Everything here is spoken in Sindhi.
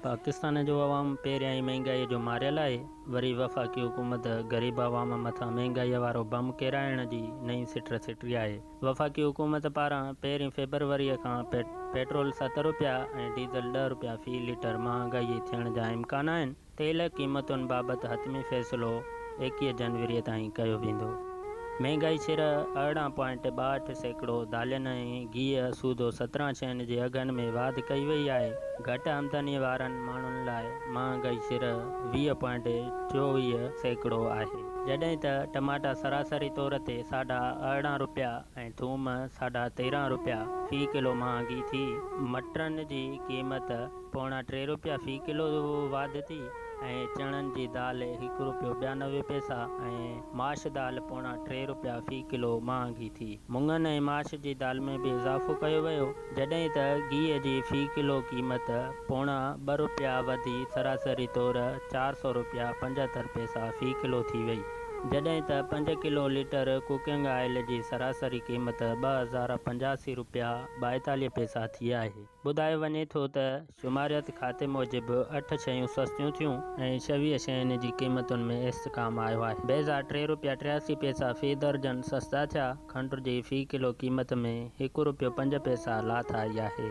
پاڪستان جو عوام پهريان ئي مهنگائي جو ماريل آهي، وري وفاقي حڪومت غريب عوام مٿان مهنگائي وارو بم ڪيرائڻ جي نئين سٽ سٽي آهي. وفاقي حڪومت پاران پهرين فيبروري کان پيٽرول 7 رپيا ۽ ڊيزل 10 رپيا في ليٽر مهانگائي ٿيڻ جا امڪان آهن. تيل قيمتن بابت حتمي فيصلو 21 جنوري تائين ڪيو ويندو. مهنگائي شرح ارڙهن پوائنٽ 62%، دالين ۽ گيهه سوڌو 17 شين جي اگهن ۾ واڌ ڪئي وئي آهي. گهٽ آمدني وارن ماڻهن لاء مهانگائي شرح 20 پوائنٽ 24% آهي. جڏهن ته ٽماٽا سراسري طور تي ساڍا 18 رپيا ۽ ٿوم ساڍا 13 رپيا في ڪلو مهانگي ٿي. مٽرن جي قيمت پوڻا 3 رپيا في ڪلو واڌ ٿي ۽ چڻن جي دال هڪ رپيو 92 پئسا ۽ ماش دال پوڻا 3 رپيا في ڪلو مهانگي ٿي. مڱن ۽ ماش جي دال ۾ به اضافو ڪيو ويو، جڏهن ته گيهه جي في ڪلو قيمت پوڻا 2 رپيا وڌي سراسري طور 400 رپيا 75 پئسا في ڪلو ٿي وئي، جڏهن ته 5 ڪلو ليٽر ڪوڪنگ آئل جي سراسري قيمت 2085 رپيا 42 پئسا ٿي آهي. ٻڌايو وڃي ٿو ته شماريات کاتي موجب 8 شيون سستيون ٿيون ۽ 26 شين جي قيمتن ۾ استحڪام آيو آهي. بيضا 3 رپيا 83 پئسا في درجن سستا ٿيا، کنڊ جي في ڪلو قيمت ۾ 1 رپيو 5 پئسا لاٿ آئي آهي.